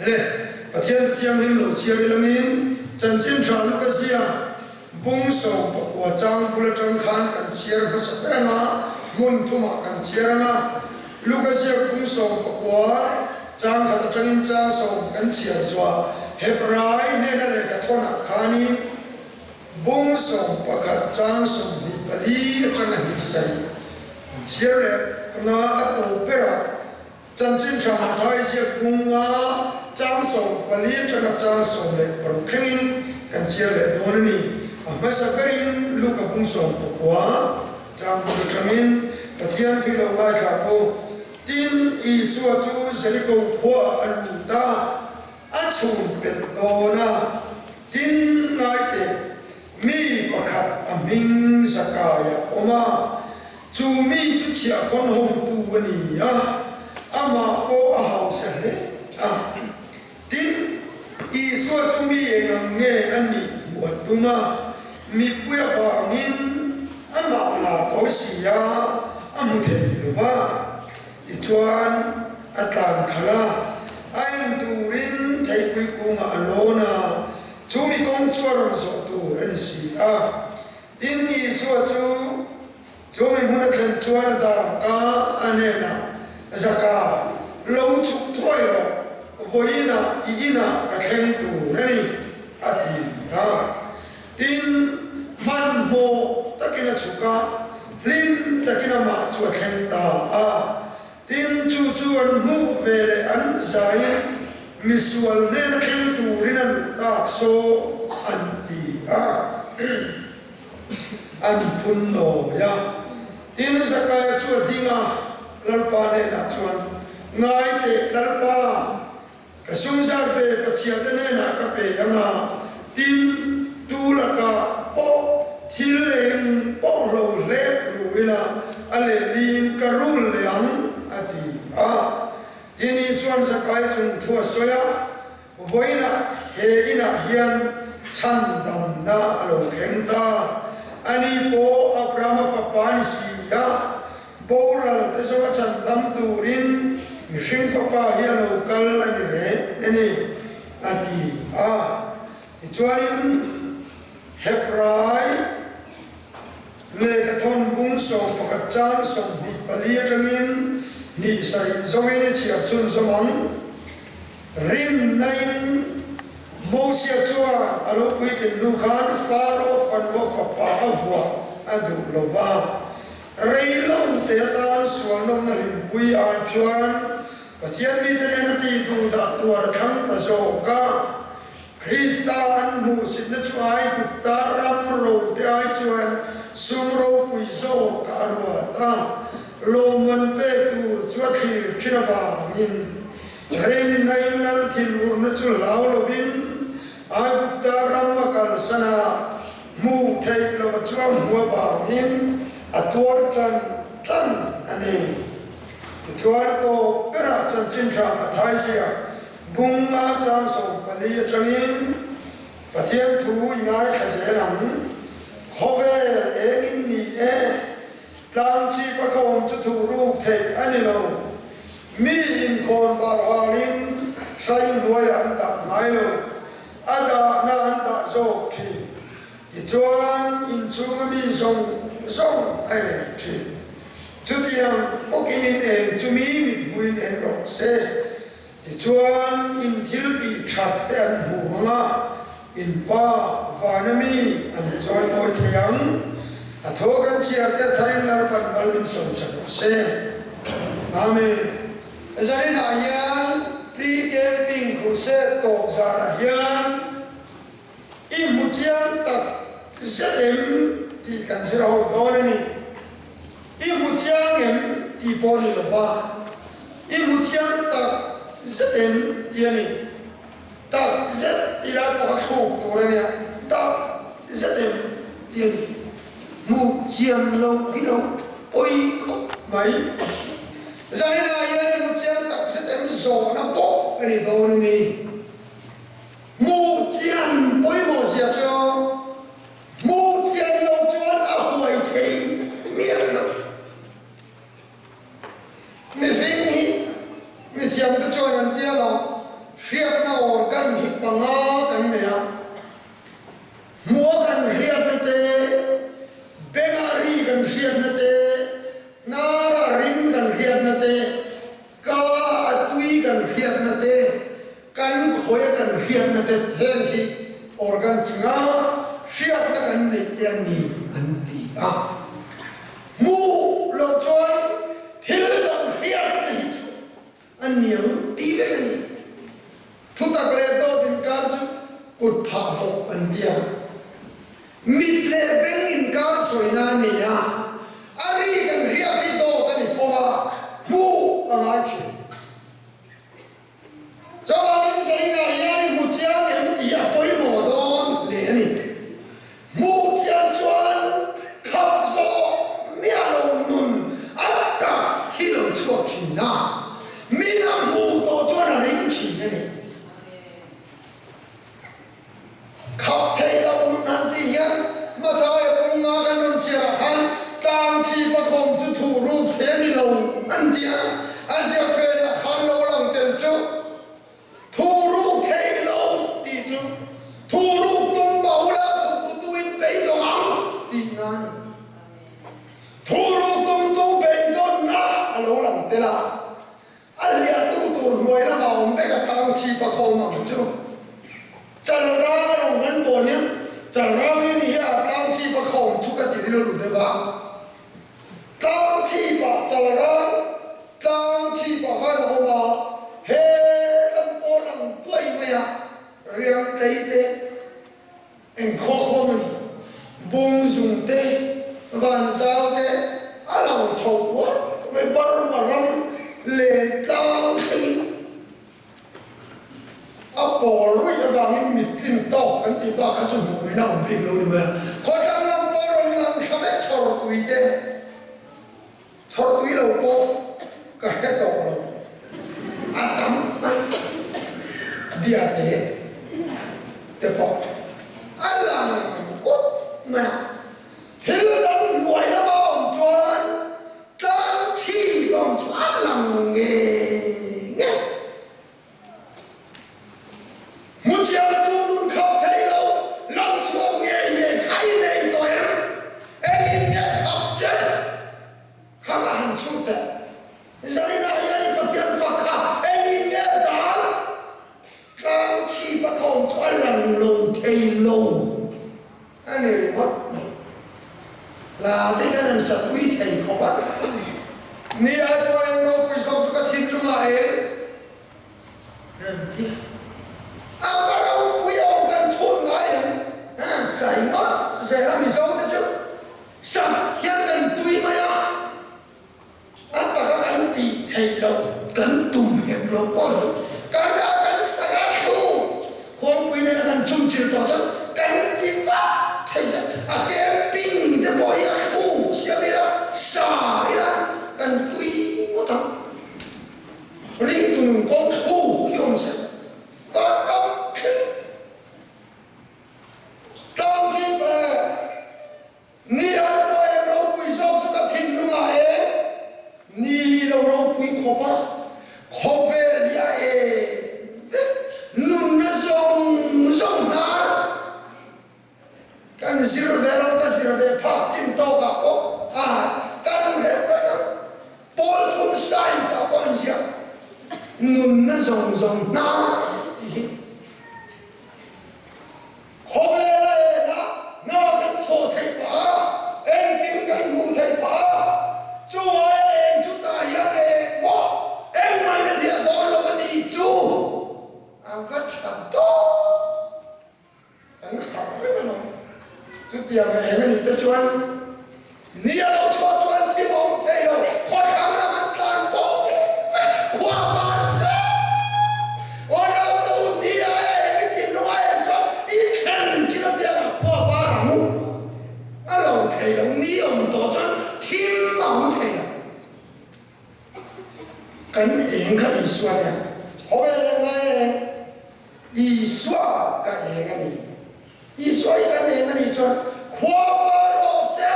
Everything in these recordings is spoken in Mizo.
Le, Pathian te thianghlim lo chhiar ilangin Chanchin Tha Luka ziak bung 19 chang bul atang khan kan chhiar hmasa ber anga hmun thumah kan chhiar anga Luka ziak bung 19 chang khat atangin chang sawm kan chhiar zuah Hebrai hnena lehkha thawnah khanin Bung 11 chang 24 atanga hnih sarih an chhiar leh anga a tawp berah Chanchin Tha Mathai ziak bunga chang 14 atanga chang 16 thlengin kan chhiar leh dawn a ni. A hmasa berin Luka bung 19 chang bul atangin Pathian thil lo ngaithla pawh tin Isua chu Jeriko khuaah a lut a, a chhun pelh dawn a, tin ngaite mi pakhat a hming Zakaia awm a, chu mi chu chhiahkhawn hotu a ni a, amah pawh a hausa hle a. Tin, Isua chu mi eng ang nge a nih hmuh an tum a, mipui avangin amah la tawi si a, a hmu thei lo va. Tichuan, a tlan khalh a, a en turin theipui kungah a lawn a, chu mi kawng chu a rawn zawh tur a ni si a. Tin, Isua chu chu mi hmun a thlen chuan a dak a, a hnenah, Zaka, lo chhuk thuai rawh, vawiinah i inah ka thleng tur a ni, a ti a. Tin, hmanhmawh takin a chhuk a, hlim takin amah chu a thleng ta a. Tin, chu chu an hmuh ve leh an zaiin misual hnena thleng turin a luh tak saw an ti a, an phun nawi a. Tin, Zakaia chu a ding a, Lalpa hnenah chuan, Ngai teh, Lalpa! Ka sum zat ve Pathiante hnenah ka pe ang a, tin, tu lakah pawh thil eng pawh hlo hlep ru ila a lehlin ka rul leh ang, a ti a. Tin, Isua'n Zakai chung thu a sawi a, Vawiinah he inah hian chhandamna a lo thleng ta, ani pawh Abrahama fapa ni si a, Boral te zawng a chhandam turin mihring fapa hi a lo kal a ni reng a ni, a ti a. Tichuanin Hebrai lehkha thawn bung 11 chang 24 atangin hnih sarih zawngin i chhiar chhunzawm ang. Rinnain Mosia chuan a lo puitlin hnu khan Faro fanua fapa a vuah a duh lo va. Rei lo te atan sual nawmna hlimpui ai chuan Pathian mite nen a tih duh dah tuar a thlang ta zawk a. Krista an hmuhsitna chu Aigupta ram ro te ai chuan sum ropui zawk a ruat a. Lawmman pek tur chu a thlir thin avangin Rinnain Lal thinurna chu hlau lovin Aigupta ram a kalsan a, hmuh theih lova chu a hmu avangin a tuar tlan tlan a ni. Tichuan a tawp berah chanchin tha Mathai ziak bunga chang 14 atangin Pathian thu i ngaithla zel ang, Khawvel engin ni e, tlang chip a khawm chu thuh ruk theih a ni lo. Mi inkhawn var halin hrai hnuaiah an dah ngai lo, a dahna an dah zawk thin. Tichuan, inchhunga mi zawng zawng a eng thin. Chutiang bawkin in eng chu mi mithmuhin eng rawh se. Tichuan, in thil tih that te an hmuh ang a, in pa vana mi an chawi mawi thei ang. A tho kan chhiar te a tharin Lalpan mal min sawmsak rawh se. Amen. Zaninah hian pre-camping crusade tawp zanah hian i hmu chiang tak zet em tih kan zir ho dawn a ni. I hmu chiang em tih pawh ni lo va, i hmu chiang tak zet em tih a ni. Tak zet tih lai pawh kha thluk tur a nia, tak zet em tih a ni. Hmu chiang lo hi lo pawi khawp mai. Zaninah hian i hmu chiang tak zet em zawhna pawh a ni dawn a ni. Hmu chian pawimawh zia chu Hmuh chian lo chuan a huai thei miah lo. Mihring hi mithiamte chuan an tia lo, hriatna. Hmuh a kan hriatna te, benga ri kan hriatna te, hnara rim kan hriatna te, ka a tui kan hriatna te, kan khawia kan hriatna te heng hi organ chinga hriatna kan neih te a ni an ti a. Hmuh loh chuan thil dang hriatna hi chu A niang tih vek a ni. Thutak leh dawt inkar chu kut phah bawk an ti a. Mit leh beng inkar sawina a nei a, a ri kan hriat hi dawt a ni fo a, hmuh a ngai thin. Chuvangin Zarina hian i hmu chiang em tih a pawimawh dawn hle a ni. Hmuh chian chuan khap zawh miah lo nun a tak hi lo chhuak thin a, min a hmuh tawh chuan a ring thin a ni. Khap theih loh nun han tih hian Mathaia bunga kan rawn chhiarah khan tlang thi pakhawm chu thuh ruk thei a ni lo an ti a, a ziak phenah khan lo lang tel chu Thuruk theih lo tih chu thuruk tum mah ula thuputuin beidawng ang tihna a ni. Thuruk tumtu beidawnna a lo lang tel a, a hliahtu tur hnuai lama awm vek a tang chhip a khawm ang chu. Chalrang a rawn ngan pawl hian chalrang hi ni hi a tlang chhip a khawm chu ka ti rilru deuh a. Tlang chhipah chalrang Tlang chhipah khan a awm a, he lam pawh lang tuai mai a, riang tlei te, eng khaw khaw maw ni, bung zung te, van zau te a lang chho uar mai, Burma ram len tlang thlengin a pawl ruih avangin mittlin tawk an tih bak kha chu hmuh mai na awm bik lo ni mai a, khawthlang lam pawh rawn lang thla vek chhawr tui te. Chhawr tui lo pawh ka hre tawh lo. A tam mai biate te pawh a lang ut mai a. Thil dang hnuai lama awm chuan tlang thi awm chu a lang ngei ngei. Hmuchiangtu nun khap thei lo, lam chhuak ngei ngei kha i nei tawh em? Engin nge khap che? Kha ka han chhut teh. Zarinah hian i Pathian fak kha engin nge dan? Tlang chhip a khawm chu a lang lo thei lo a ni ringawt mai. Hla te hian an sa pui thei khawp a. Ni ai pawh eng ropui zawk chu ka thinlungah eng? Engtia a va ropui awm kan chhun ngai em? A sai ngawt zel a Mizo te chu sak hian kan tui mai a, a taka kan tih theih loh kan tum hek lo pawh hi kan a kan sak a thlu khuangpui nena kan chum chil tawh chuan kan ti vak thei a, a camping te pawh hi a thlu siam ila sa ila kan tui ngawt ang. Ringtu nun kawng thlu hi awm se, vanram thleng tlang chip e, ni an pawh em ropui zawk chu ka thinlungah e, ni hi lo ropui khawp a, khawvel hi a em vek, nunna zawng zawng hnar. Kan zir ve lo, ka zir ve phak chin tawk ah pawh a kan reng reng a, pawl thum science ah pawh an ziak, nunna zawng zawng hna tih hi khawvel a en a, hna kan thawh theih pah a, engkim kan hmuh theih pah a, chu aia eng chu tah hian eng maw engmah in a hriat dawn lo a nih chu a va tha dawn. Kan harh reng a lo. Chutiang a eng a nih te chuan ni a lo chhuah chuan thil a awm thei lo. Khawthlang lam an tlan bo vek, khua var zet. Aw naute u, ni aia eng i thinlung a en chuan i thlen chin apiangah khua var ang a lo thei lo. Ni awm tawh chuan thim a awm thei lo. Kan eng kha Isua nia. Haw e le ngai e. Isua ka eng a ni. Isua hi kan eng a nih chuan khua var rawh se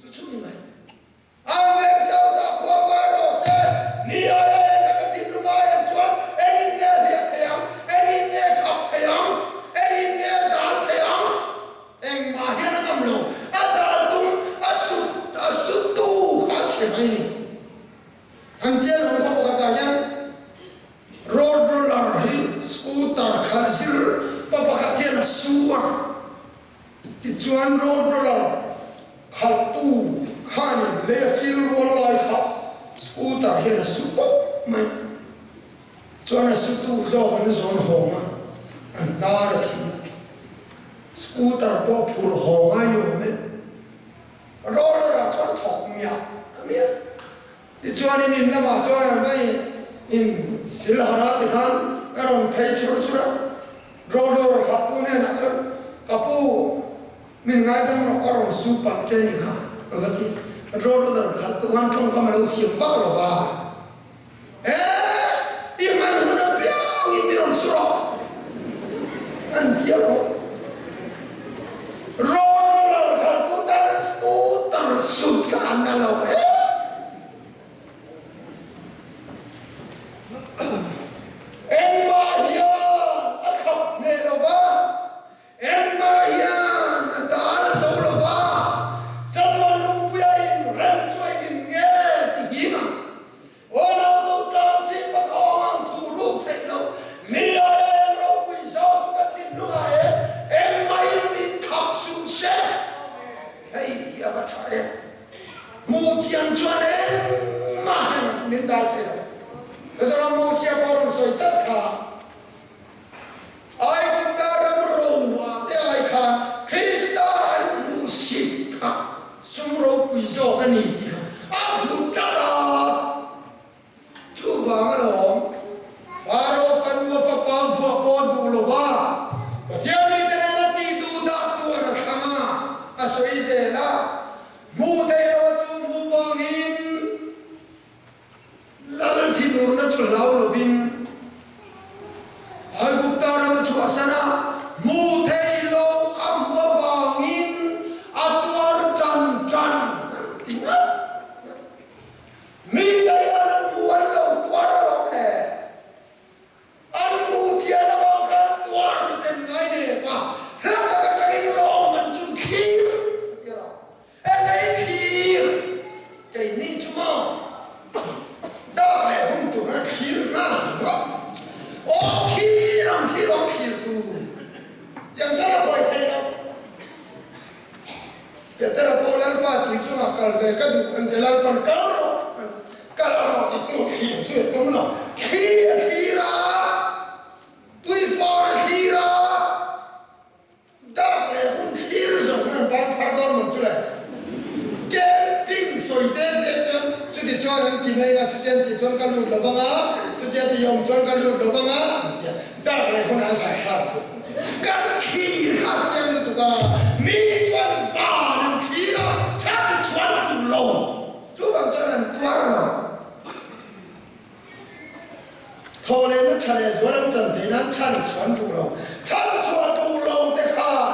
chu chu ni mai. A veng South-ah khua var rawh se, ni aia eng a ka thinlung ai ang chuan engin nge hliah thei ang, engin nge khap thei ang, engin nge dan thei ang. su a, tichuan road roller khalhtu khanin lei a chil rual lai kha scooter hian a su pawp mai. Chuan a sutu zawk an zawn hawng a, an hnar a thi. Scooter pawh phurh haw ngai ni awm e. Roller ah chuan thawk miah miah. Tichuan in in lamah chuan an va in sil harh a tikhan a rawn phei chur chur a. Roller kha pu hnenah chuan, Ka pu, min ngaidam rawh ka rawn su palh che ni kha a va ti. Roller khalh tu khan tawngkam a lo thiam vak lo va. E, i hman hun apiangin mi rawn su rawh. An ti alawm. Roller khaltu tan scooter sut kha an na lo e. Engmah hian a khap hneh lo va. Engmah hian a dal a zo lo va, chatuan lungpuia inrem chu a in nge ti him ang. Aw nautu tlang chhip a khawng ang thu ruk theih loh, mi aia eng ropui zawk chu ka thinlungah e, engmahin min khap suh se. Hei hi a va tha em! Hmuh chian chuan engmah hian min dal thei lo. Mizoram Mosia pawh rawn sawi tlat kha. Aigupta ram roa te ai khan Krista an hmuhsit kha sum ropui zawk a ni tih kha a hmu tlat a. Chuvang alawm, Pharaoh fanu a fapa vuah pawh duh lova Pathian mite nena tih duh dah tuar a thlang a, a sawi zel a, Hmuh theih lo chu hmuh vangin, Lal thinurna chu hlau lovin Aigupta ram a chhuahsan a, hmuh theih lo a hmu avangin a tuar tan tan an ti ngat ngat. Mite hian an hmu an lo tuar alawm le. An hmuh thian avang khan tuar miten ngai nep a, hla tak atangin lawm an chun thlir a ti a. Engei thlir? Keini chu maw dar leh hun tur a thlir nghal ringawt. Aw thlir ang khi lawm thlir tur tiang chuan a buai thei lo. Petera pawh Lalpa tih chungah kal ve ka duh an ti Lalpan kal rawh an ti. Kal rawh tih tur thlir chu a tum lo. Thli a thlir a, tuifar a thlir a, Dark leh hun thlir zawng an ban phar dawn lo chu le. Camping sawi te te chuan chuti chuan an ti mai a, chuti an tih chuan ka lut lo vang a, chuti a tih awm chuan ka lut lo vang a an ti a, dark leh hun an zai thlak duh an ti. Kan thlir kha a chiang lutuk a, mi chuan van an thlir a, chhan chuan duh lo. Chuvang chuan an tuar lo. Thaw lehna tha leh zual an chan theih nan chhan chhuan duh lo. Chhan chhuah duh lo te khan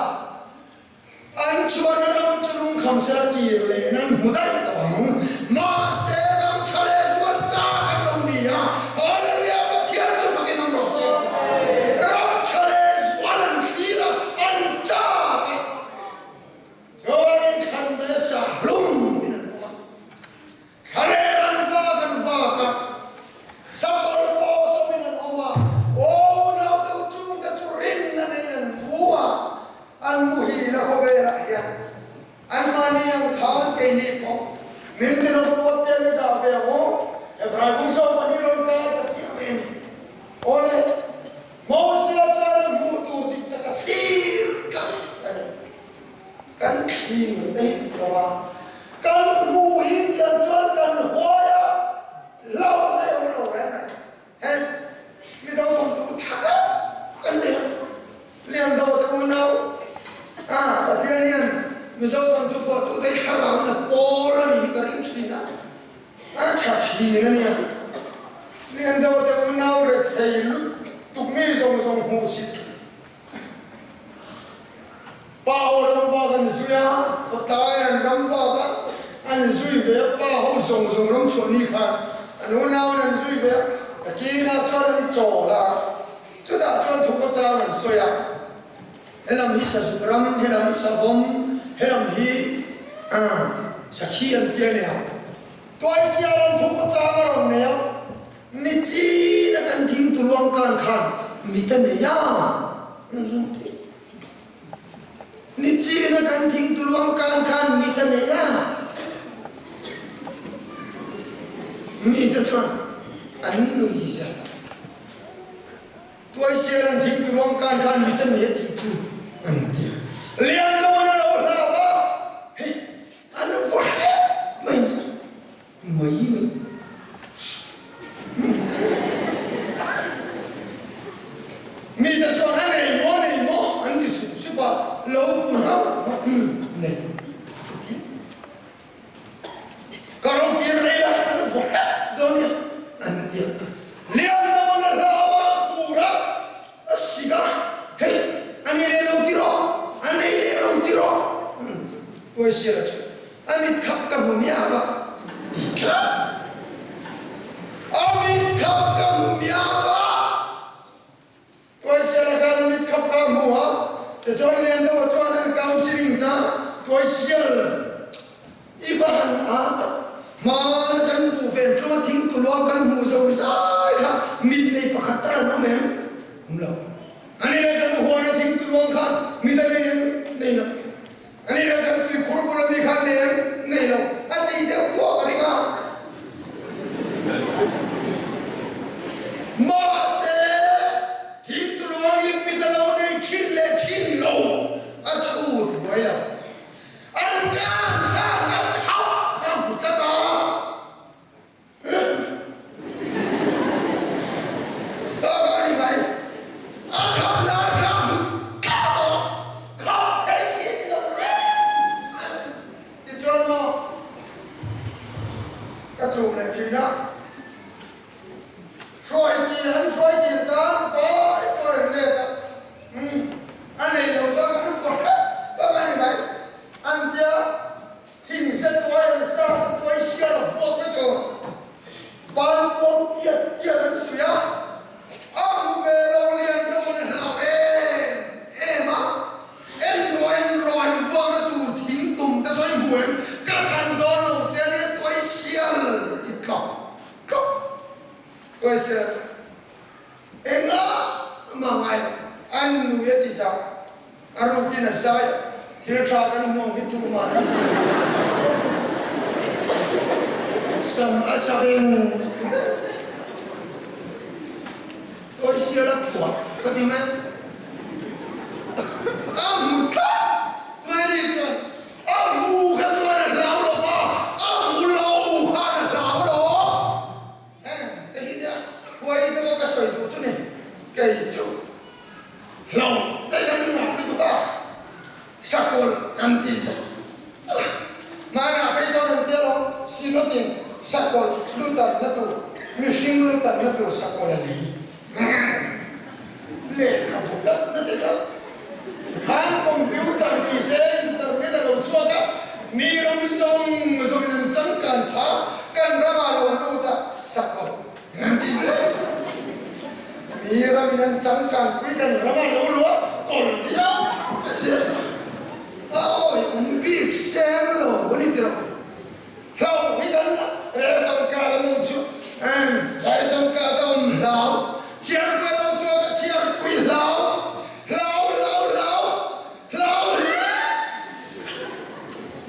an chhuahna ram chu lungkham sela tir leh nan hmu daih tawh ang. Mahse ram tha leh zual chak an lo ni a, Hallelujah Pathian chu fakin awm rawh se. Ram tha leh zual an thlir a, an chak a. Chuanin Khandesa hlum in an awm a. Thlarel an vak an vak a, sakawr pawh sawmin an awm a, aw naute u chungte chu rinna neiin an mu a, an muhil a khawvelah hian anmahni ang khan keini pawh min ti lo tu apiang i dah ve ang aw, Hebrai bung sawm pahnih rawn kai ta chiah mai a ni. Awle, Mosia chuan a hmuh tur dik taka thlir tlat a ni. Kan thlir te hi dik lo a, kan hmuh hi chian chuan kan huai a, hlauh mai awm lo reng reng. Hei, Mizo thawmtu tha tak kan ni a, Liando te unau a, Pathian hian Mizo thawmtu pawh tu te hi thlarau in a pawl a ni hi ka ring thin a, a tha thin a nia. Liando te unau rethei lutuk mi zawng zawng hmuh si thin. Pa ho ram vak an zui a, khawtlai an ram vak a, an zui ve a, pa ho zawng zawng ram chhuah ni khan an unauin an zui ve a, nakinah chuan an chawl a, chutah chuan thuk atang an sawi a, helam hi sazuk ram, helam savawm, helam hi sakhi an ti a nia, tuaisia ram thuk atang a rawn nei a. Michi na kan thing tuluang kan khan mit a nei a. Nichina kan thingtuluang kan khan mit a nei a, mite chuan an nui zat a. Tuaisial an thingtuluang kan khan mit a nei a tih chu an ti a. Liandawn a lo hlau a, hei an vaw hrep mai chu. Mai mai. Mite chuan a nei maw nei maw an ti sup sup a, lo pu nghauh nghauh umm nei a ti. Ka ro kir rei a an vaw hrep dawn nia an ti a. Lian dawn a hlau a khur a, a sik a, hei a nei leh lo ti rawh, a nei leh lo ti rawh an ti. Tuaisiala chu A mit khap ka hmu miau a ti tlat. A mit khap ka hmu miau a. Tuaisiala khan a mit khap ka hmu a, tichuan Liandoa chuan an counselling ta, Tuaisial, i va han a tak, hmana kan buh ven tlua thing tuluang kan hmuh zo zai kha mit nei pakhat tal an awm em? Awm lo. Ani leh kan huana thing tuluang khan mit a nei em? Nei lo. Ani leh kan tuikhur bul ami khan nei em? Nei lo. A ti deuh duah ka ring a. Mahse, thingtuluangin mit a lo nei thin leh thin lo a chhut buai lo. An kan khan a khap kha hmu tlat a. Thing se tuai an sa ka tuai sial a vuak na tur ban pawm tiat tiat an suih a, a hmu ve lo lian dawn a hlau em em a, en rawh en rawh an vuak na tur thing tum te sawi hmu em ka chhan dawn lo che ania tuai sial ti tlawk tlawk tuai sial chu engah mah ngai lo an nui a ti zau. A rukin a zai a, thil tha kan hmu ang hi tumah an hmu lo. Sam a sak in Tawisial a phuah ka ti mai. A hmu tlat mai ni chuan a hmu kha chuan a hlau lo va, a hmu lo khan a hlau lo. Heng te hi nia huai te pawh ka sawi duh chu ni, kei chu hlo te kan ngah lutuk a, sakawlh kan ti zawk a, hmanah phei chuan an tia lo, Synod-in sakawlh lutanna tur, mihring lutanna tur sakawlh a nei lehkhabu tlatna te kha khan computer ni se internet a lo chhuak a, mi ram zawng zawngin an changkan pha, kan ramah lo lut a sakawlh an ti zel. Mi ramin an changkan pui kan ramah lo luah kawlh viau a zel a, a awi awm bik sem lo a ni tiraw. Hlau hi kan Resangkar an lo chu Resangkar te awm hlau, chhiarpui lo chuan a chhiarpui hlau, hlau hlau hlau, hlau hle.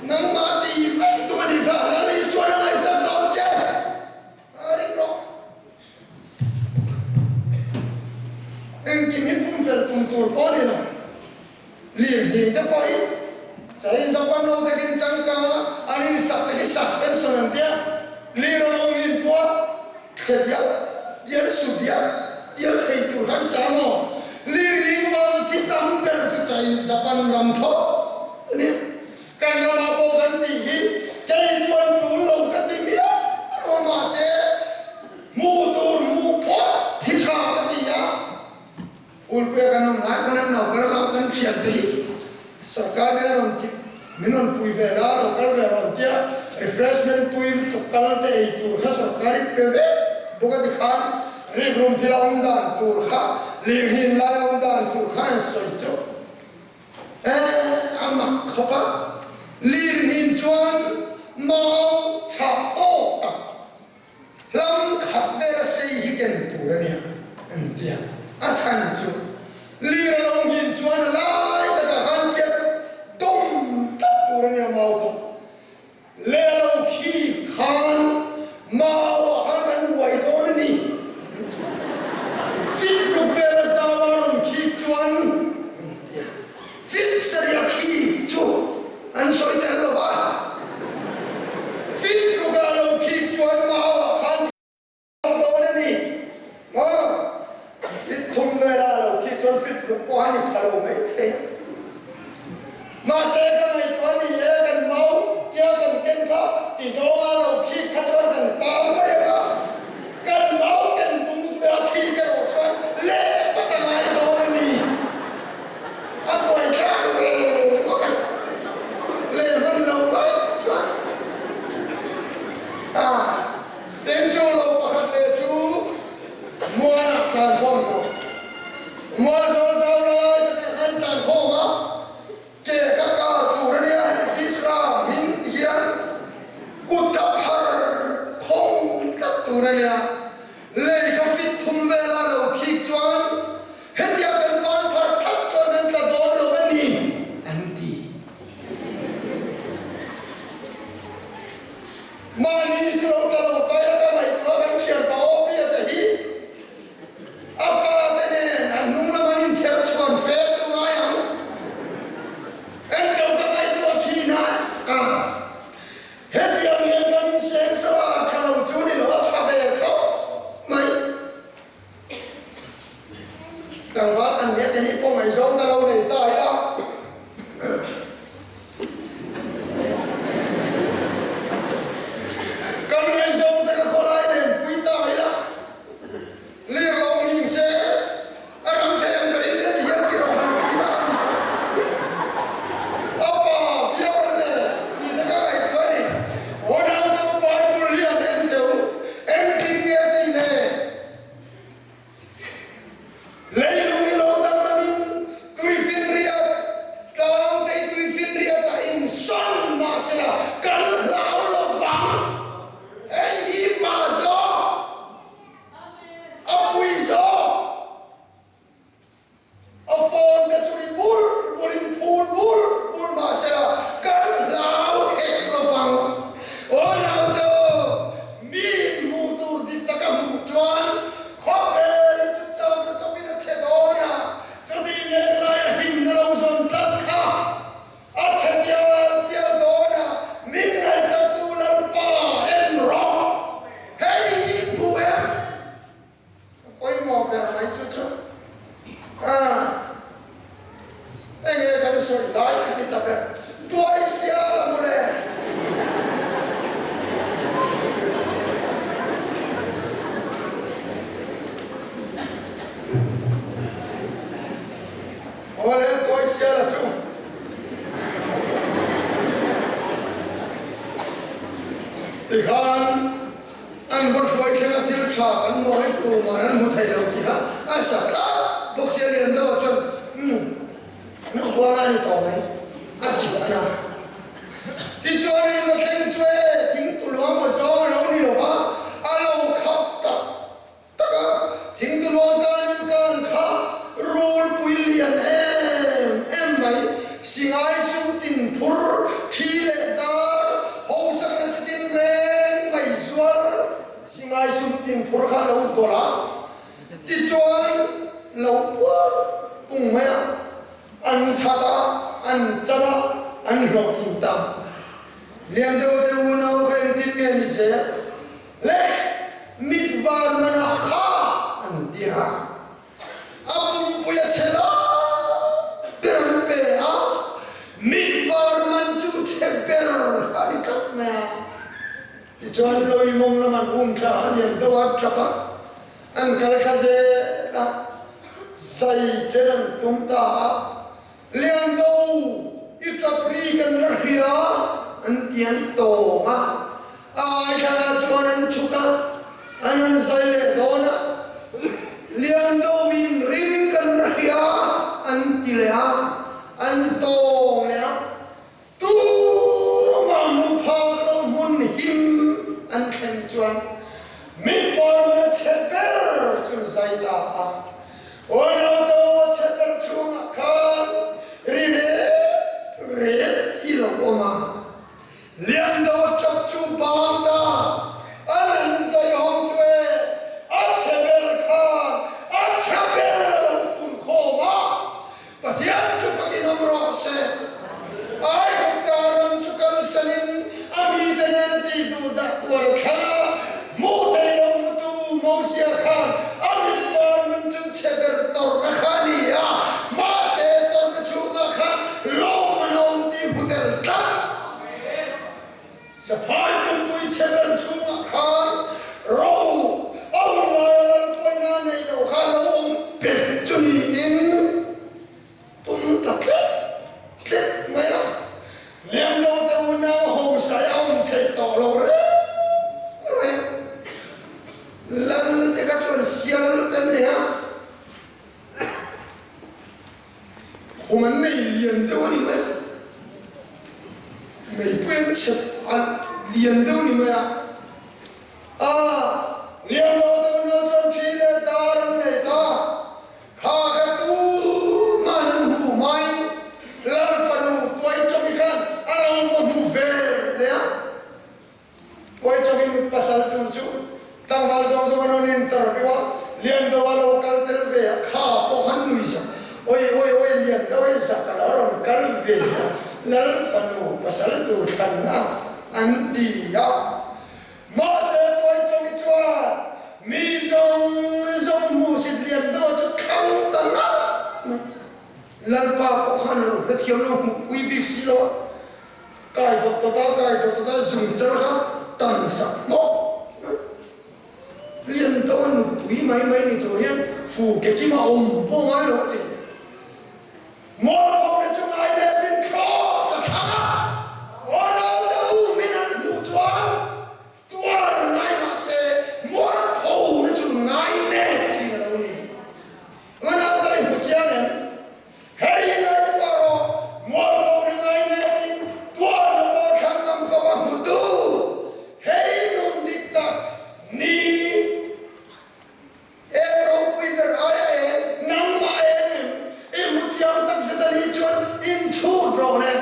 Nangmah tih vek tum a nih kha, Lal Isuan a ngaihsak dawn che a ring rawh. Engkim hi pumpelh tum tur pawh a ni lo. Lirthei te pawhin chai Japan ho takin changkang a, an insak te khi suspension an tia, lir a rawng in puat thla dial dial su dial dial thei tur khan sa maw? Lirthei vang thi tam ber chu chai Japan ram tho a nia. Kan ramah pawh kan tih hi kei chuan tul lo ka ti miah lo mahse hmuh tur hmuh phawt hi tha ka ti a. Ulpuia kan awm lai pawn an lo kal a, kan thian te hi sarkar nen a rawn ti, min rawn pui ve la, lo kal ve rawn tia refreshment tui lutuk kal te ei tur kha sarkar in pe vek bawk a tikhan rikrum thil a awm dan tur kha lirnghing lai a awm dan tur kha an sawi chauh e a mak khawp a, lirnghing chuan mau chhah tawk tak Hlam khat vela sei hi ken tur a nia an ti a, a chhan chu lir a lo nghin chuan lai takah khan tiat An sawi tel lo va. Fit ruk ah lo khik chuan mau ah khan thawm dawn a ni maw? Fit thum vel ah lo khik chuan fit ruk pawh a ni pha lo mai thei a. Mahse ka ngaihtuah ni e kan mau tia kan ken kha ti zawnga lo khik kha chuan kan tang mai ang a, kan mau ken tum zuia khik erawh chuan leh phawt a ngai dawn a ni. A buai tlang ve bawk a, leh hman lo vai chuan a tin chu lo pakhat leh chu muanah tlan khawm tawh. Mual zawl zau lai takah khan tlan khawm a, ke ka kar tur a nia hei Islam hming ti hian kut ka phar khawng tlat tur a nia. Lei ka fit thum vela lo khik chuan hetia kan ban phar tlat chuan an tla dawn lo a ni an ti. Mahni chu lo tla lo ta ila ka ngaihtuah kan thianpa Awpia te hi A fate nen a hnung lam an inther chhuan fe chu ngai ang. Engto ka ngaihtuah thin a, a hetiang hian kan inseng so a, tha lo chu ni lo a tha ve khawp mai. Tlangval an nia te nih pawh ngaihzawng ka lo nei ta ila. Kan ngaihzawng te ka khawlai nen pui ta ila. Lir lo hming se a ram thei ang ber in leh ti hian ti rawh han ti a a pa viau ang le tih te ka ngaihtuah a ni. Unau te u Bible hi an en teh u, engtin nge tih le? Leilung i lo danglamin tuifinriat tlang te i tuifinriat ah in sawn mahsela kan hlau lo vang. Hei hi pa zawk. A pui zawk. A phone te chu ri bur bur in phul bur bur mahsela kan hlau hek lovang. Aw naute aw, mi in hmuh tur dik taka hmuh chuan khawvel hi chu chang ta chawpin a chhe dawn a, chutih mek laia hlimna lo zawn tlat kha A chhe tial tial dawn a, min ngaihsaktu Lalpa en rawh. Hei hi hmu em? A pawimawh ber mai chu chu a enge kan sawi lai kha ni ta ber. Tuai sial a mawle. Awle tuai sial a chu. Tikhan an va hruai thleng a thil tha an mawi tuman an hmu thei lo tih kha a sa tlat bawk sia lian deuh ah chuan umm na huang a ni tawh mai a ti an a. Tichuan an va thleng chu e thing tuluang a zawng a lo ni lo va a lo khap tak Tak a, thingtuluang tan in kan kha rulpui lian em em mai, singai sum tin phur, thi leh dar, hosakna chi tin reng mai zuar, singai sum tin phur kha lo dawlh a, tichuan lo puar pung mai a, an that a, an chan a, an hlawhtling ta. Lian deuh deuh unau kha engtin nge ni zel? Le mit var manah kha an ti a, a pumpui a chhe lai ber pe a, mit var man chu chhe ber kha a ni tlat mai a. Tichuan Lawimawng lam an um thla a, lian deuh a tap a, an kal thla zel a, zai chen an tum ta a, Liando, i tap ri kan la hria an ti an tawng a, a aithlanah chuan an chhuk a, an han zai leh dawn a, Liando in rim kan la hria an ti leh a, an tawng leh a, tumah hmu phak lo hmun him an thlen chuan mitparna chhe ber chu zai ta a. Ronaldo a chhe ber chhungah khan ri ret ret hi lo awm a, Liando tap chu bang ta, an han zai hawng chu e, a chhe ber khan a tha ber a lo fun khawm a, Pathian chu fakin awm rawh se. Saphai pumpui chhe ber chhungah khan ro a hun laia laltuaina neih loh kha lo awm pek chu niin tum ta tlet tlet mai a. Liamlo te unau hausa i awm theih tawh lo reng reng. Lal te kha chuan sial te an nei a. Khum an nei lian deuh a ni mai a, meipui an chhep a lian deuh a ni mai a, ah lian lo deuh lo chuan thi leh dar an nei ta, kha kha tuman an hmuh hmain Lal fanu Tuaichawki khan a lo va hmu ve leh a. Puaichawkin pasal tur chu tlangval zawng zawng an rawn interview a, Liandoa lo kal tel ve a, kha pawh khan nui sak, Oi oi oi Liando i zak a lo rawn kal ve a, Lal fanu pasal tur thlan a an ti a. Mahse Tuaichawki chuan mi zawng zawng hmuhsit Liandoa chu thlang ta ngat mai. Lalpa pawh khan a lo hrethiam lo hmuhpui bik si lo a. Kai dawt dawt a, kai dawt dawt a, zung chal kha tan sak hnawk mai. Lian deuh a nupui mai mai ni tur hian fu ke kim a awm pawh ngai lo a ti. Mualpho te chu ngai dep in thlawh sa thlang a, aw nau te u min an hmuh chuan tuar ngai mah se mualpho te chu ngai nek thin a lo ni. Nga nau te i hmu chiang em? Hei ngaihtuah rawh, mualpho na ngai nekin tuarna pawh thlang ngam ko a hmu tu. Hei nun dik tak ni eng ropui ber aia eng, nangmah eng em? I hmu chiang tak zet a nih chuan inchhut rawh le.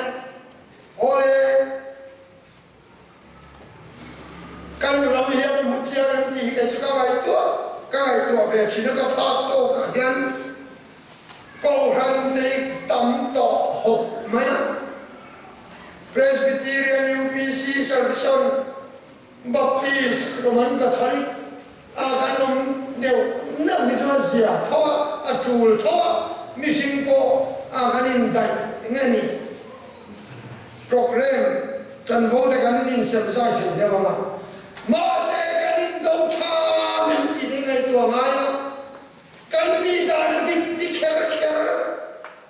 Awle. Kan ram hian i hmu chiang em tih hi kei chu ka ngaihtuah ka ngaihtuah ve thin a, ka phak tawkah hian Kohhran te hi tam tawh khawp mai a, Presbyterian, UPC, Salvation, Baptist, Roman Catholic a kan awm deuh neuh hi chu a zia tho a, a tul tho a, mihring pawh a kan indaih nge ni? Programme chanvo te kan insem zai thei deuh ang a, mahse kan indo tha min tih te ngaihtuah ngai a, kan tih dan a dik ti kher kher,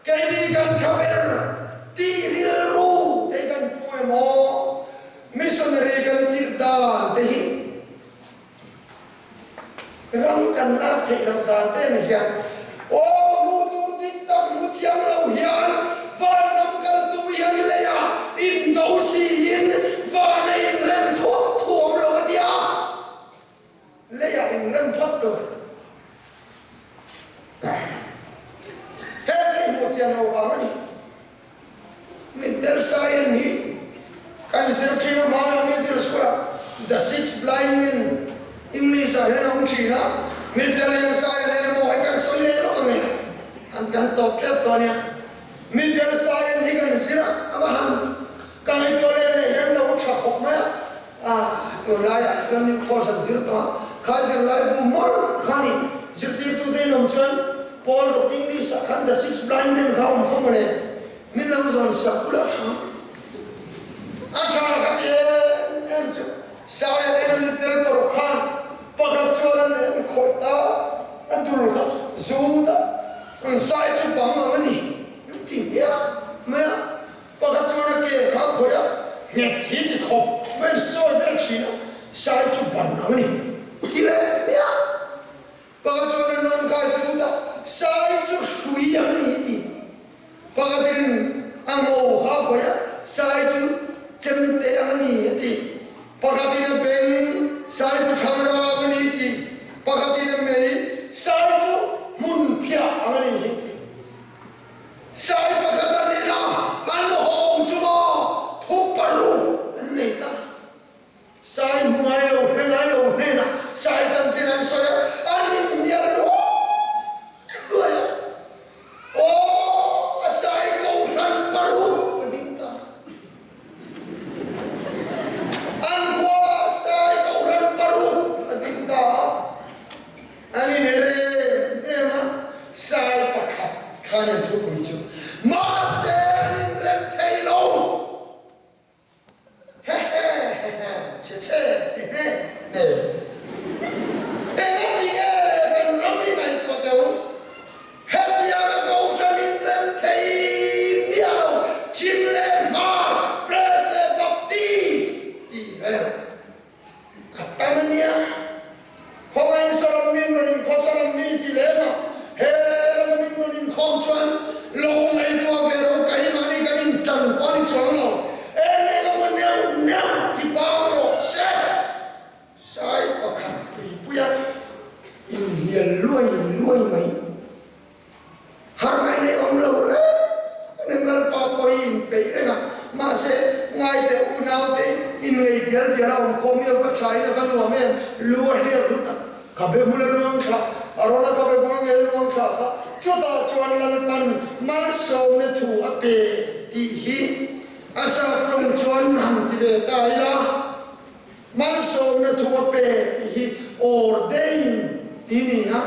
keini kan tha ber tih rilru te kan pu emaw, missionary kan tirh dan te hi Ram kan lak theih loh dan te ni hian aw hmuh tur dik tak hmu chiang lo hian vanram kal tum hian leiah indo siin van a inrem thuam thuam lo a nia, leiah inrem phawt tur. Hete hmuh chian lo vang a ni. Mitdel Science hi kan zir thin a, hmanah middle school ah The Six Blind Men English ah hian a awm thin a, Mitdel hian Science en emaw hei kan sawi leh lawk ang e, an kan tawp tlep tawh ania. Mitdel Science hi kan zir a, a va han ka ngaihtuah let leh hian lo tha khawp mai a, ah tunlaiah chuan new course an zir tawh a, kha zirlai bu mawlh kha ni zirtirtute in awm chuan Paul ruk English ah khan The Six Blind Men kha awm kha mawle, min lo zawn sak ula tha. A tha ka ti em em chu Saia in a lut tel paruk khan pakhat chuan an en khawih ta, a dul kha zut a, an sai chu bang ang a ni an ti hmiah mai a, pakhat chuan a ke kha a khawih a, nghet hi ti khawp mai an sawi vel thin a, sai chu ban ang a ni ti leh hmiah. Pakhat chuan a nawn kha zut a, Sai chu hrui ang ni ti. Pakhatin a ngo kha a khawih a, Sai chu chemte ang a ni a ti. Pakhatin a beng, Sai chu thlangrang a ni ti. Pakhatin a mei, Sai chu hmunphiah ang a ni hi ti. Sai pakhat a hnena an hawng chu maw thu paruk an nei ta. Sai hmu ngai lo, hre ngai lo hnenah sai chanchin an sawi a, an inhnial luai luai a. Aw, a sai kohhran paruk a ding ta. An khua sai kohhran paruk a ding ta a, an inhere. peih reng a, mahse, ngaite unaute inngeih dial dial a awm khawm hi a va tha in a va nuam em, lu a hriat hlu tak. Khabe bul a luang thla, Arona khabe bul nge luang thla kha chutah chuan Lalpan malsawmna thu a pe tih hi a sap tawng chuan han ti ve ta ila, malsawmna thu a pe tih hi ordain tih ni a,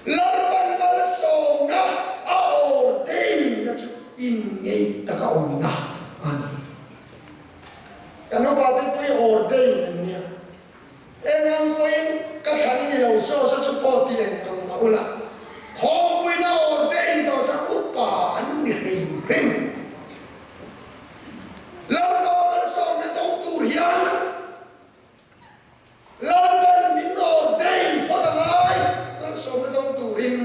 Lalpan malsawmna a ordain na chu inngeih taka awmna a ni. Kan upate pui ordain an nia. Eng ang pawhin ka thlan ni lo saw sa chu pawh ti eng ang mah ula, khawmpuina ordain tawh chuan upa an ni hrim hrim. Lalpa malsawmna tawng tur hian Lalpan min ordain phawt a ngai, malsawmna dawng turin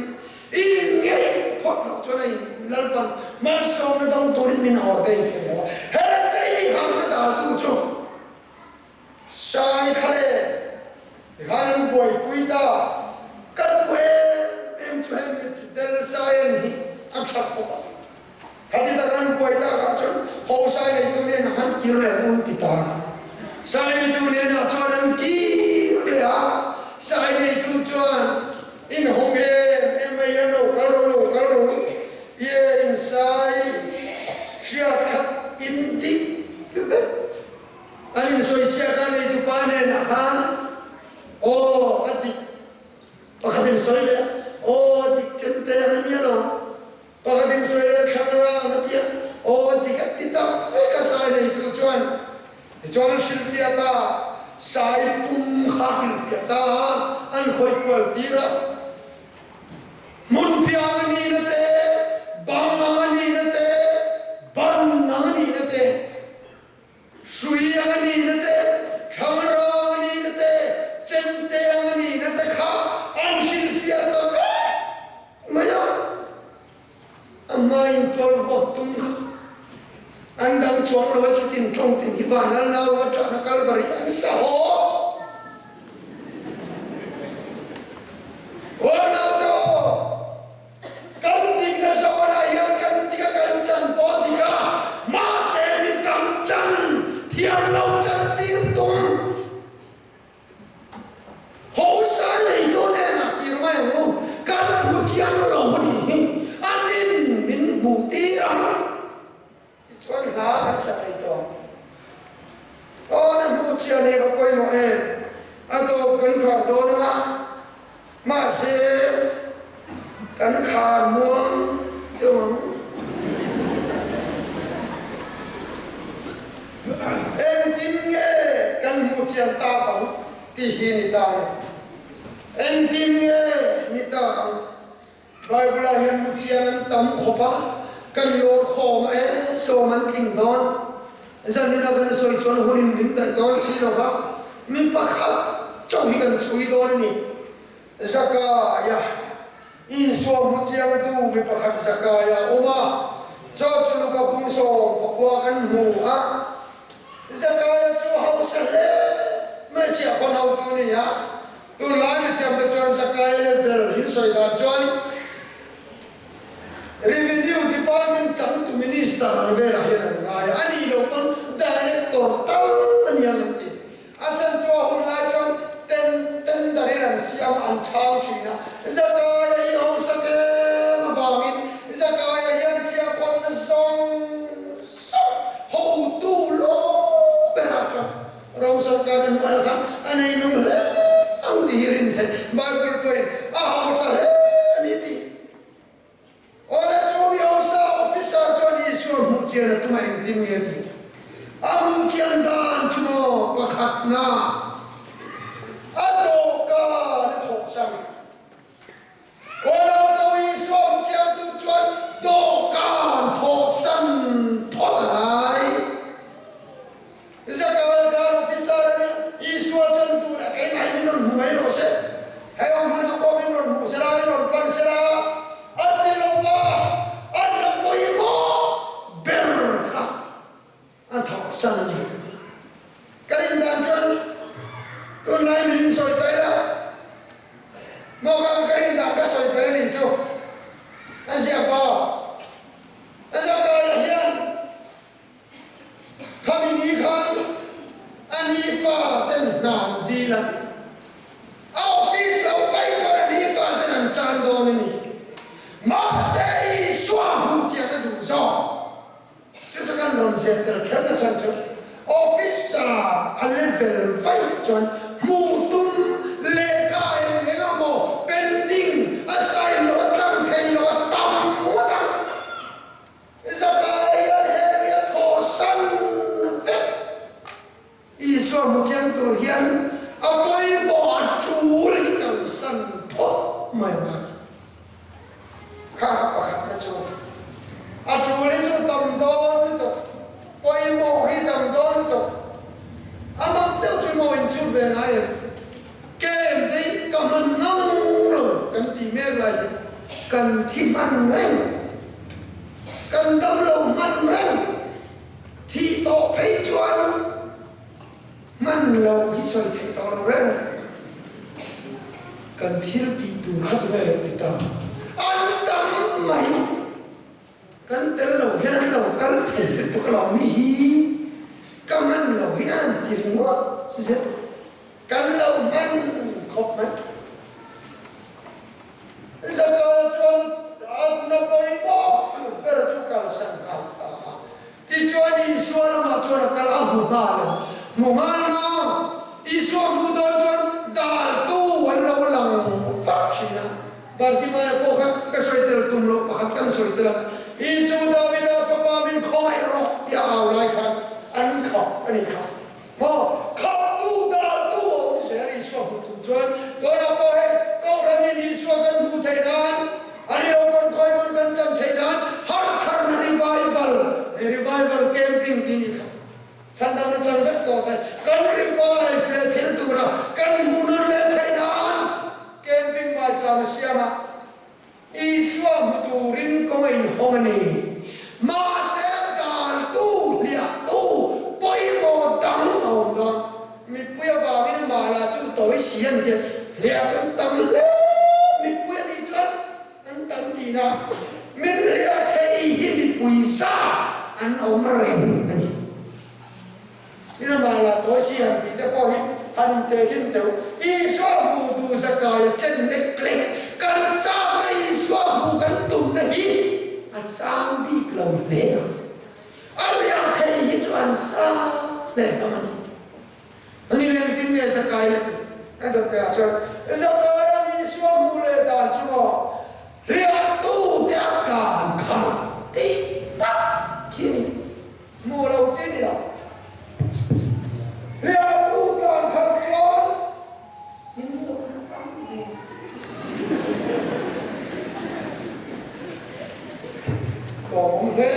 inngeih phawt loh chuan a in Lalpan malsawmna dawng turin min ordain thei lo a, heng daily hamna daltu chu Sai kha le, tikhan an buaipui ta. Ka duh em em chu heng mitthi tel sai an hi a tha khawp a. Khati taka an buai takah chuan ho sai neitu nen han kir leh ang un ti ta. Sai neitu nenah chuan an kir leh a, sai neitu chuan inhawng em em mai hian lo kal rawh lo kal rawh u, ie insai hriat khat in dik vek. An insawi siak a, neitupa hnenah khan, Aw, a dik, pakhat in sawi leh a, Aw, a dik chem te ang a nia lo, pakhat in sawi leh thlang rang a tia, Aw, a dik a ti tak vek a sai neitu chuan. Tichuan an hrilhfiah ta, sai pum kha a hrilhfiah ta a, an khawih kual tir a. Hmun piang a nihna te, bang ang a nihna te, ban ang a nihna te, Hrui ang a nihna te, thlangrang a nihna te, chemte ang a nihna te kha an hrilhfiah ta vek mai a. A hmain tual vawk tum kha an dang chuang lo a, chutin tawng tin hi van lal nau anga ṭahna Kalvari an sa haw. Aw naute aw! Kan dikna zawnah hian kan dik a, kan chan pawh dik a, mahse mi dang chan thiam lo chan tir tum hausa neitu hnenah tir mai ang u, kan hmu chiang lo a nih hi, anin min hmuh tir ang. Tichuan hla kan sa thei tawh ang. Aw na hmuh chian hi ka pawimawh em? A tawp kan khar dawn anga, mahse kan khar muang deuh ang. Engtin nge kan hmuh chian tak ang tih hi ni ta a ni. Engtin nge ni ta ang? Bible ah hian muthian an tam khawp a, kan lawr khawm a e, sawm an tling dawn. Zanin a kan sawi chuan hun in min daih dawn si lo va, mi pakhat chauh hi kan chhui dawn a ni. Zakaia, Isua hmuchiangtu mi pakhat Zakaia a awm a, chaw chu Luka pum 19 kan hmu a. Zakaia chu hausa hle mai chhiahkhawn hotu a ni a, Tunlai mithiamte chuan Zakai level hin sawi dan chuan Revenue Department changtu Minister ang velah hian an ngai a, a nih loh pawn Director tal a ni ang an ti. A chhan chu a hun lai chuan ten tender in an siam a, an chhang thin a. Zakaia hi hausa em avangin Zakaia hian chiahkhawnna zawng zawng hotu lu berah chuan Ram sorkar a hnuai kha a nei nung hle ang tih hi rin theih. Bible pawhin a hausa hle a ni tih. Awle chu mi hausa officer chuan Isua hmuh chian a tum a engtin nge tih a hmuh chian dan chu maw pakhatna a dawhkan a thawhsan. Awle do Isua hmu chian tur chuan dawhkan thawhsan phawt a ngai. Zakaia khan officer a nia, Isua chuan tunah keimah min rawn hmu mai rawh se, hei awm hunah pawh min rawn hmu sela, min rawn pan sela, a ti lo va, a hna pawimawh ber kha a thawhsan a ni. Ka rin dan chuan tunlai min insawi ta ila, maw kha ka rin dan ka sawi ber a nih chu, a ziak bawk. Zakaia hian. fa ten hna an dil a, a office lo vai chuan a ni fa ten an chan dawn a ni. Mahse Isua hmuh chian a duh zawk. Chu chu kan rawn zir tel kher na chhan chu officer a level vaih chuan hmuh tum lehkha eng eng emaw pending a sign loh a tlang thei loh a tam ngawt ang. Zakai hian heng hi a thawhsan vek. Isua hmu chiang tur hian a pawimawh a tul hi kalsan phawt mai ang a. Kha pakhatna chu a tul hi chu tam dawn lutuk, pawimawh hi tam dawn lutuk. A mak deuh chu maw inchhut ve ngai em? Kem te hi ka hman ngang lo kan tih mek lai hi kan thi hman reng, kan dam lo hman reng. Thih tawh phei chuan hman loh hi sawi theih tawh lo reng a, kan thil tih tur kha tunge lo ti ta? An tam mai, kan tel lo hian an lo kal thei lutuk alawm mi hi ka hman lo hi an ti ringawt chu zet kan lo hman khawp mai. Zakaia chuan atna pawimawh ber chu kalsan nghal ta a. Tichuan Isua lamah chuan a kal a, hmu nghal a. Hmu nghal nang, Isua hmuh dawn chuan daltu an lo lang vak thin a. Bartimaia pawh kha ka sawi tel tum loh pakhat kan sawi tel ang. Isu Davida fapa min khawngaih rawh tih a au lai khan an khap a ni kha. Maw khaptu daltu a awm zel Isua hmuh tur chuan tunah pawh hei Kohhranin Isua kan hmuh theih nan a ni lo pawn khawi hmun kan chan theih nan harh tharna revival he revival camping tih ni kha chhandamna chan vek tawh te kan revive leh theih tura kan hmuh nawn leh theih nan camping maicham a siam a. Isua hmu turin kawng a inhawng a ni. Mahse, daltu, hliahtu, pawimawh dang a awm dawn. Mipui avangin amah lah chu tawi si an tia, hliah kan tam hle. Mipui a nih chuan an tam tihna. Min hliah thei hi mipui za an awm reng a ni. Tin amah lah tawi si han tih te pawh hi han intehkhin teuh. Isua hmuh duh zakaia chen lek lek kan chakna Isua hmuh kan tumna hi a sang bik lo hle a. A lian thei hi chu an sang hle hlawm a ni. Ani leng tin nge zakai la ti? A dawt leh ah chuan Zakaia Isua hmuh leh dan chu maw hliahtu te a tlan khalh tih tak khi a ni. Hmuh lo chi ni lo. Hliahtu tlan khat chuan in lo la tam ve. Lawmawm hle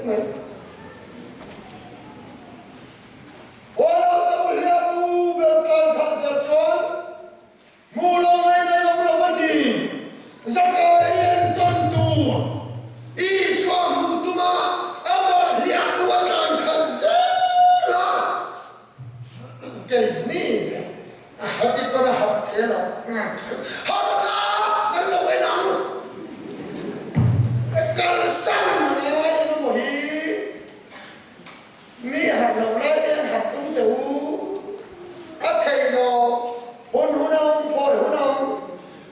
mai. Huala te u hliahtu ber tlan khat zel chuan Hmuh lo mai mai awm lo a ni. Zakai entawn tur Isua hmuh tuma amah hliahtu a tlan khalh zel a, keini ve a hati pawn a harh thei lo. Harh la an lo en ang. Kalsan a ngai emaw hi. Mi harh loh lai te hian harh tum teh u. A theih lo, hun hun a awm, phawi hun a awm.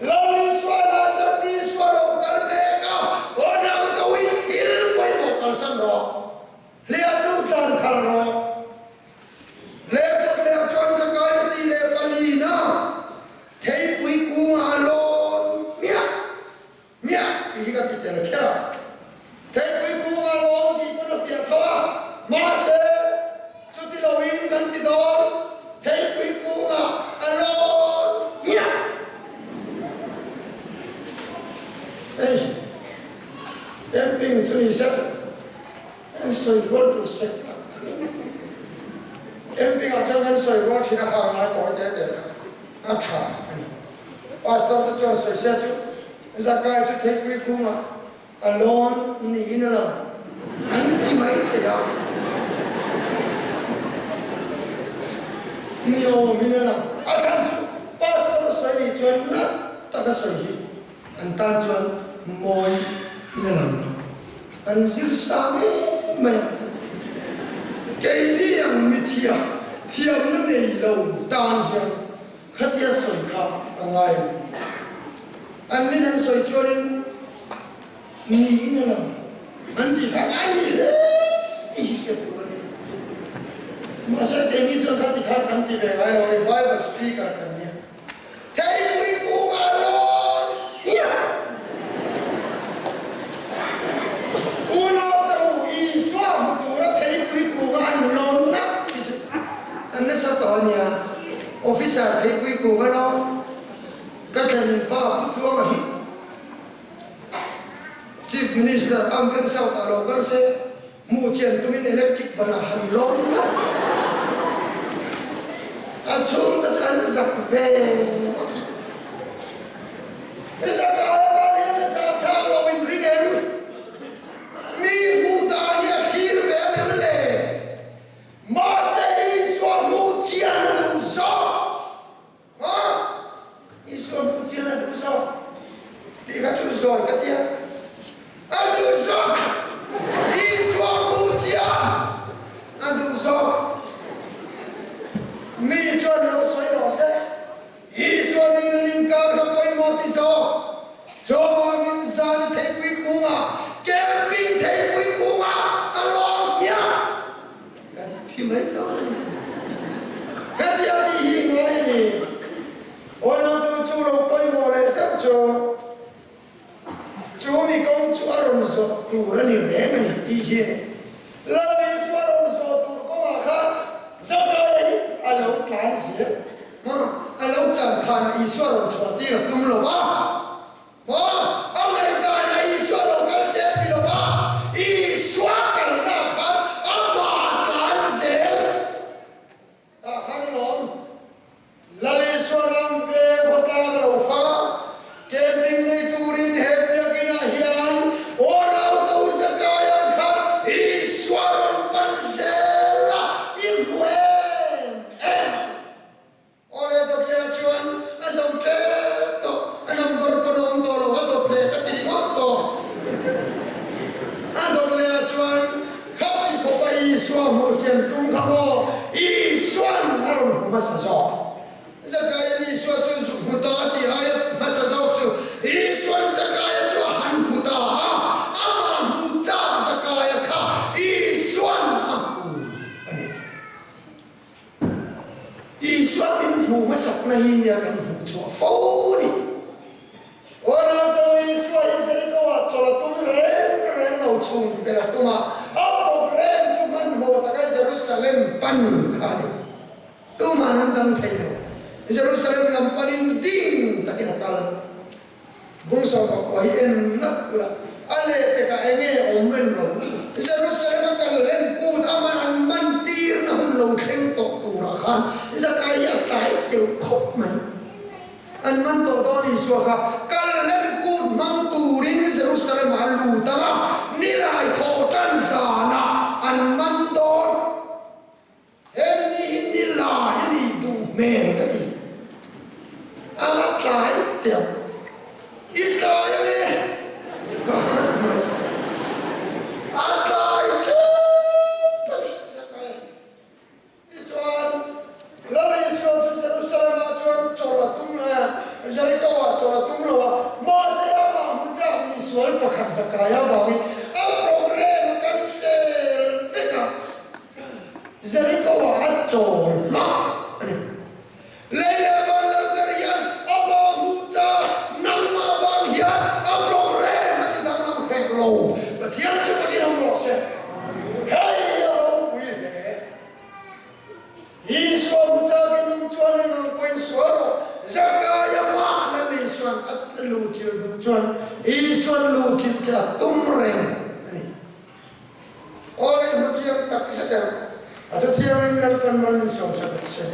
Lal Isua Nazareth Isua lo kal mek a, aw naute u in thil pawimawh kalsan rawh, hliahtu tlan khalh rawh. Lehkhat leh chuan Zakaia tih leh palina theipui kungah a lawn hmiah. Hmiah tih hi ka ti tel kher a, theipui kunga lawm tih pawn a fiah tho a, mahse chuti loin kan ti dawn, theipui kunga a lawn hmiah. Hei camping chu ni se kan sawi rual tur sek tak tak in camping ah chuan kan sawi rual thin a khang lai tawi te te kha a tha a ni. Pastor te chuan sawi chu Zakai chu theipui kungah a lawn niin a lang an ti mai thei a, ni awmin a lang. A chhan chu Pastor sawi nih chuan nat taka sawi hi an tan chuan mawi in a lang lo. An zir sang em mai a, keini ang mithiam. Thiamna nei lo tan hian khatia sawi kha a ngai a ni. An nin an sawi chuanin niin a lang an tih kha a ni hle tih hi hriat tur a ni. Mahse keini chuan khati khan kan ti ve ngai lo, revival speaker kan nia. Theipui kungah lawn hmiah! Unaute u, Isua hmu tura theipui kunga an lawn ngat hi chu an nasa tawh a nia. Officer theipui kunga lawn ka thlen pa Pu Tluanga hi Chief Minister Am Veng South ah lo kal se. Hmuh chian tumin electric ban ah han lawm ngat se a chhungte chu an zak ve ngawt ang. I zak ai atan hian a zah thlak lo in ring em? Mi hmuh dan hi a thlir ve a nem le? Mahse Isua hmuh chian a duh zawk. Ha! Isua hmuh chian a duh zawk tih kha chu zawi ka tia. A duh zawk! Isua hmuh chian a duh zawk. Mi chuan lo sawi rawh se, Isua nen an inkar kha pawimawh ti zawk. Chawngin zana theipui kungah, camping theipui kungah a rawn hmiah. Kan thi mai dawn a ni. Hetia tih hi ngai a ni. Awnawtu chu lo pawimawh leh deuh chu chu mi kawng chu a rawn zawh tur a ni reng a ni tih hi a ni. Lal Isua rawn zawh tur kawngah khan Zakaia hi a lo tlan zel. A lo chan khanah Isua rawn chhuah tir a tum lo va. Maw? A ngaihdanah Isua lo kal se ti lo va, Isua kalna khan amah a tlan zel tah khan a lawm. Lal Isua ram ve khawtlang a lo fang a, camping nei turin he biakinah hian aw nau to Zakai ang khan Isua rawn pan zel a, i hmu em em ang. Awle dawtleh chuan a zo tlem tawh, a number pawn a awm tawh lo, a dawtleh ka ti ringawt tawh. A dawtleh chuan khati khawpa Isua hmuh chian tum kha maw Isuan a rawn hmu hmasa zawk. Zakaia'n Isua chu zuk hmu ta a tih aia hmasa zawk chu Isuan Zakaia chu a han hmu ta a, amah hmuh chak Zakaia kha Isuan a hmu a ni. Isua min hmuh hmasakna hi nia kan hmuh chhuah fo ni. Aw Ronaldo, Isua hi Jericho-ah chawlh a tum reng reng lo chhung vel a tum a, a program chu hmanhmawh taka Jerusalem pan kha a ni. Tuman an dang thei lo. Jerusalem lam panin ding takin a kal. Bungsawm pakua hi en ngat ula, a lehpekah eng nge awm en lo? Jerusalem a kal len kut amah an man tirna hun lo thleng tawh turah khan Zakai hi a tlai deuh khawp mai. An man tawh dawn Isua kha kal len kut hmang turin Jerusalem ah a lut ang a, nilai thawh tan zanah an man dawn. Hemi ni hi ni lai a nih duh hmel ka ti. A la tlai teuh. I tlai a nge? Ka harh mai. A tlai tep a ni, Zakaia. Tichuan, Lal Isua chu Jerusalem-ah chuan chawlh a tum a, Jericho-ah chawlh a tum lo a, mahse amah hmu chak misual pakhat Zakaia avangin a program a cancel vek a. Jericho-ah a chawl hmak a ni. Lei leh van lal ber hian amah hmuh chak nangmah vang hian a program a ti danglam hreh lo. Pathian chu ka dinawm rawh se. Hei a ropui hle. Isua hmu chakin nung chuan eng ang pawhin sual rawh. Zakaia mah lal Isua'n a luhchilh duh chuan Isua'n luhchilh che a tum reng a ni. Aw leh hmu chiang tak zet em? A thu thiangin Lalpan mal min sawmsak rawh se.